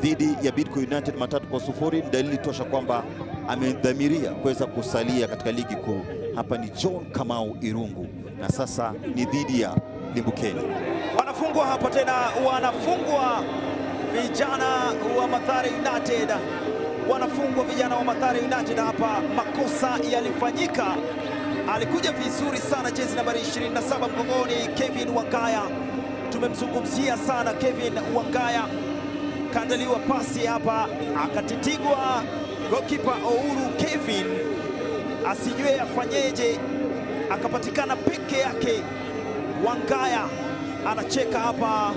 Dhidi ya Bidco United 3-0 ni dalili tosha kwamba amedhamiria kuweza kusalia katika ligi kuu. Hapa ni John Kamau Irungu na sasa ni dhidi ya Limbukeni. Wanafungwa hapa tena, wanafungwa vijana wa Mathare United, wanafungwa vijana wa Mathare United hapa. Makosa yalifanyika, alikuja vizuri sana jezi nambari 27 mgongoni Kevin Wangaya. Tumemzungumzia sana Kevin Wangaya, kaandaliwa pasi hapa akatitigwa goalkeeper Ouru Kevin, asijue afanyeje, akapatikana peke yake. Wangaya anacheka hapa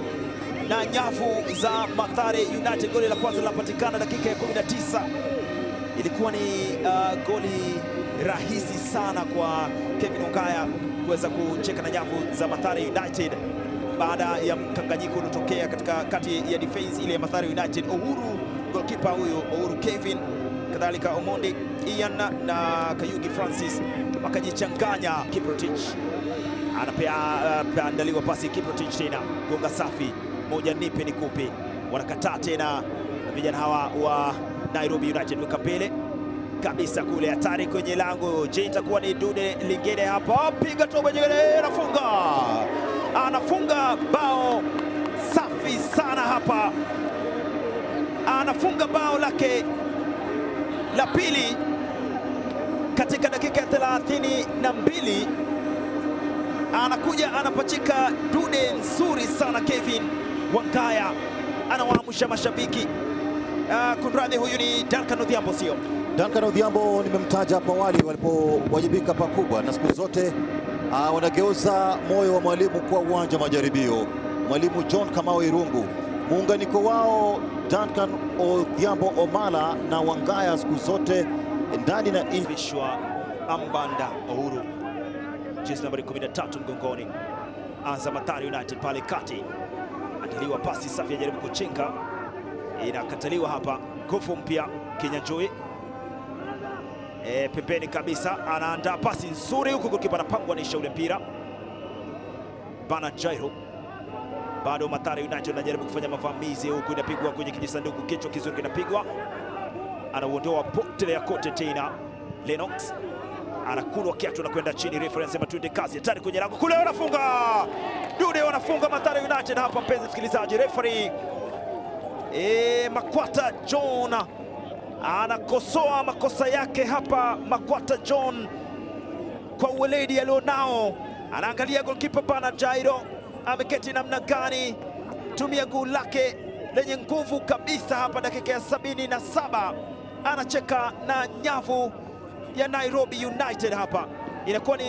na nyavu za Mathare United. Goli la kwanza linapatikana dakika ya 19. Ilikuwa ni goli rahisi sana kwa Kevin Wangaya kuweza kucheka na nyavu za Mathare United baada ya mkanganyiko uliotokea katika kati ya defense ile ya Mathare United. Uhuru goalkeeper huyu Uhuru Kevin, kadhalika Omondi Ian na Kayugi Francis wakajichanganya. Kiprotich anapea andaliwa pasi Kiprotich tena gonga safi moja, nipe nikupe, wanakataa tena vijana hawa wa Nairobi United, weka mbele kabisa kule, hatari kwenye lango. Je, itakuwa ni dude lingine hapa? Piga tobo nyingine, anafunga, anafunga bao safi sana hapa, anafunga bao lake la pili katika dakika ya 32. Anakuja anapachika dude nzuri sana Kevin Wangaya, anawaamsha mashabiki. Kunradhi, huyu ni Duncan Odhiambo, sio Duncan Odhiambo? Nimemtaja hapo awali walipowajibika pakubwa, na siku zote wanageuza moyo wa mwalimu kuwa uwanja wa majaribio. Mwalimu John Kamau Irungu, muunganiko wao Duncan Odhiambo Omala na Wangaya siku zote ndani na nje. Vishwa Ambanda Uhuru, jezi nambari 13 mgongoni, anza Mathare United pale kati, andaliwa pasi safi, ajaribu kuchenga, inakataliwa hapa. Nguvu mpya Kinyanjui pembeni kabisa, anaandaa pasi nzuri huku, golikipa anapangwa nisha ule mpira Bana Jairo. Bado Mathare United anajaribu kufanya mavamizi huku, inapigwa kwenye kijisanduku, kichwa kizuri kinapigwa, anauondoa potelea kote tena. Lennox anakulwa kiatu na kwenda chini, referee anasema twende kazi, hatari kwenye lango kule, wanafunga dude, wanafunga Mathare United hapa, mpenzi msikilizaji, referee Makwata John anakosoa makosa yake hapa. Makwata John kwa uweledi alionao, anaangalia goalkeeper Bana Jairo ameketi namna gani, tumia guu lake lenye nguvu kabisa hapa, dakika ya 77 anacheka na nyavu ya Nairobi United hapa, inakuwa ni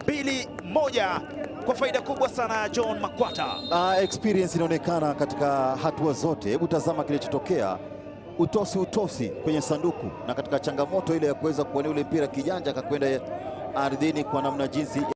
2-1 kwa faida kubwa sana ya John Makwata. Experience inaonekana katika hatua zote. Hebu tazama kilichotokea, utosi utosi kwenye sanduku na katika changamoto ile ya kuweza kuwania ule mpira kijanja akakwenda ardhini kwa namna jinsi